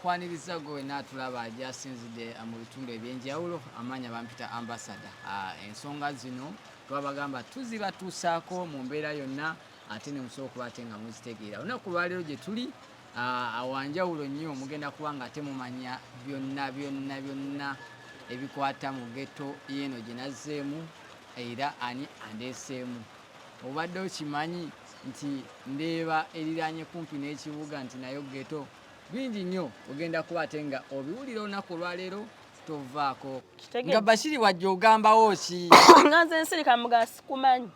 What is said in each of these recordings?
Nkwaniriza gwe wenna atulaba agyasinzidde mu bitundu ebyenjawulo. Amaanya bampita Ambassador. Ensonga zino twabagamba tuzibatuusaako mu mbeera yonna, ate ne musobola okuba ate nga muzitegeera. Olunaku lwaleero gye tuli awanjawulo nnyo, mugenda kuba nga ate mumanya byonna byonna byonna ebikwata mu ghetto yeeno gye nazzeemu, era ani andeeseemu. Obadde okimanyi nti Ndeeba eriraanye kumpi n'ekibuga nti nayo ghetto? Bingi nnyo ogenda kuba ate nga obiwulira olunaku olwaleero, tovaako. Kitegedde. Nga Bashiri wajja ogambawo ki? Nga nze nsirika, muga sikumanyi.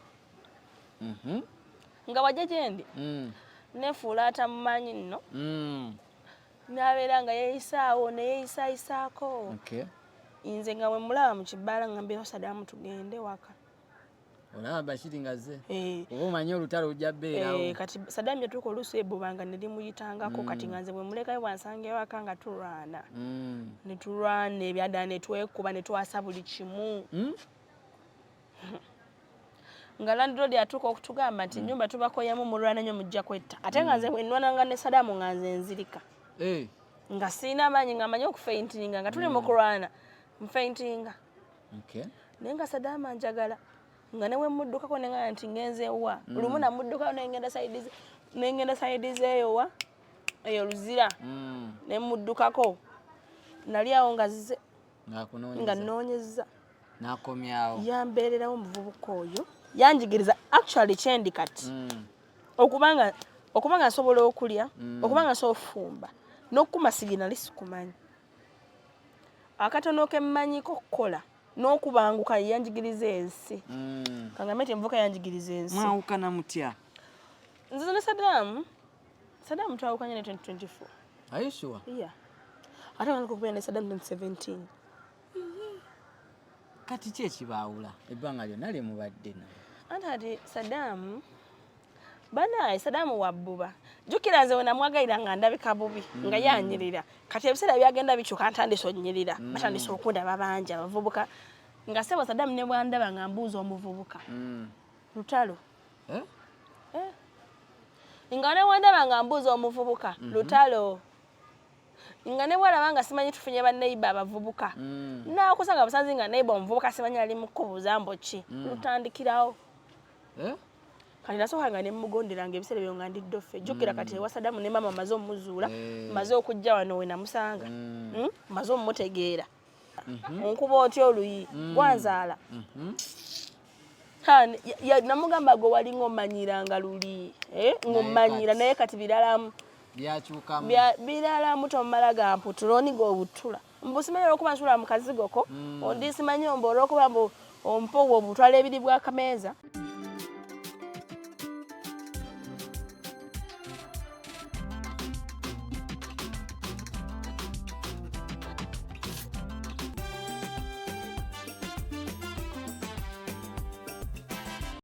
Nga wajja gyendi nefuula atamumanyi nno. Nabeera nga yeeyisaawo neyeyisaayisaako. Nze nga bwe mulaba mu kibaala nga mbeera, "Sadamu, tugende waka." Olaba Bashiri nga ze Eh. oba omanyi olutalo lujja beerawo. Eh, kati Sadamu yatuuka oluusi ebbubanga ne limuyitangako. Kati nga nze bwe mulekayo bwansanga ewaka nga tulwana. Ne tulwana ebyaddala, ne twekuba, ne twasa buli kimu. Nga landlord atuuka okutugamba nti ennyumba tubakoyamu, mulwana nnyo, mujja kwetta. Ate nga nze bwe nnwananga ne Sadamu nga nze nzirika. Nga siina maanyi, nga manyi okufaintinga nga tuli mu kulwana, nfaintinga. Naye nga Sadamu anjagala, nga ne bwe muddukako neŋŋamba nti ngenze wa, lumu namuddukako nengenda side zeeyo wa eyo Luzira. Ne muddukako, nali awo nga zize nga Ng'akunoonyeza. Nnoonyeza. N'akomyawo. Yambeererawo omuvubuka oyo, yanjigiriza actually kyendi kati. Okubanga nsobola okulya, okubanga nsobola okufumba n'okukuma sigi, nali sikumanyi. Akatono kemmanyiko okukola n'okubanguka, yanjigiriza ensi. Kangambe nti envubuka yanjigiriza ensi. Mwawukana mutya? Nze ne Sadamu, Sadamu twawukanye ne 2024. Are you sure? Yeah, ate nga okubeera ne Sadamu 2017. Kati ki ekibaawula ebbanga lyonna lye mubadde naye? Anti ati Sadamu banaye, Sadamu wabbuba. Jjukira nze we namwagalira nga ndabika bubi, nga yanyirira. Kati ebiseera byagenda bikyuka, ntandise onyirira, batandise okundaba bangi abavubuka. Nga sebo Sadamu ne bwandaba nga mbuuza omuvubuka, lutalo. Eh? Eh. Nga ne wandaba nga mbuuza omuvubuka, lutalo. Nga ne bwalaba nga simanyi tufunye banneiba abavubuka, naakusanga busanzi nga neiba omuvubuka simanyi ali mu kubuuza mbo ki, lutandikirawo. Eh? Kati nasooka nga nemugonderanga ebiseera ebyo nga ndi doffe. Jjukira kati ewa Sadamu ne maama maze omuzuula, maze okujja wano we namusanga. Maze omumutegeera. Onkuba otya oluyi gwanzaala? Ha, namugamba gwe walinga omanyiranga luli, eh, ng'omanyira. Kati. Naye kati biralamu. Byakyukamu. Biralamu, tomala gamputula oniga obutula mbu simanyi olwokuba nsula mu kazigoko, ondi simanyi mbu olwokuba mbu ompowa obutwala ebiri bwakameeza.